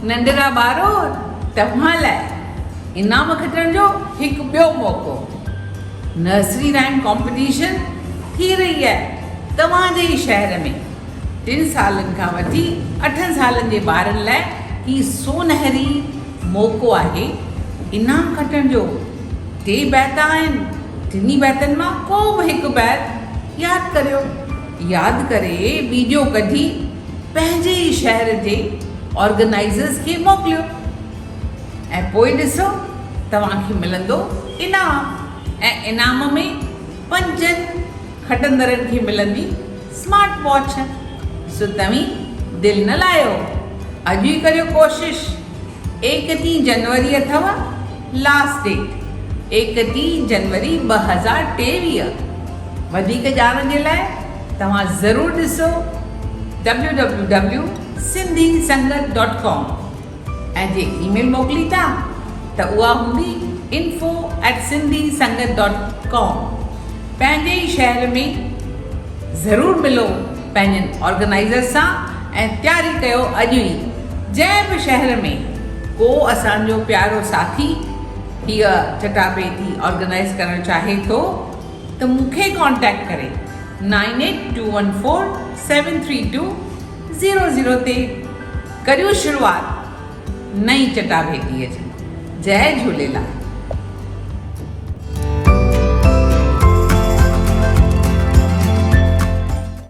ننڍڙا ٻارو توهان لاء انعام کٽڻ جو هڪ ٻيو موقعو. نرسري رائيم ڪامپٽيشن ٿي رهي آهي توهان جي ئي شهر ۾. ٽن سالن کان وٺي اٺن سالن جي ٻارن لاء هي سونهري موقعو آهي انعام کٽڻ جو. ٽي بيت آهن، ٽنهي بيتن مان ڪو به هڪ بيت ياد ڪريو. ياد ڪري ويڊيو ڪڍي پنهنجي ئي شهر جي آرگنائيزرز کي موڪليو ۽ پوء ڏسو توهان کي ملندو انعام ۽ انعام ۾ پنجن کٽندڙن کي ملندي اسمارٽ واچ. سو توهين دل نه لاهيو اڄ ئي ڪريو ڪوشش. ايڪٽيهه جنوري اٿو لاسٽ ڊيٽ ايڪٽيهه جنوري 2023. وڌيڪ ڄاڻ جي لاء توهان ضرور ڏسو W W W Sindhi Sangat dot com ۽ جي اي ميل موڪلي ٿا ته اها هوندي info at Sindhi Sangat dot com. پنهنجي ئي شهر ۾ ضرور ملو پنهنجن آرگنائيزر سان ۽ تياري ڪيو اڄ ئي جنهن به شهر ۾ ڪو اسان جو پيارو ساٿي هيء چٽاڀيٽي آرگنائيز ڪرڻ چاهي ٿو ته مون کي ڪانٽيڪٽ ڪري nine eight two one four seven three two zero zero تي. ڪريون شروعات نئين چٽاڀيٽيء جي. جئي جهوليلال.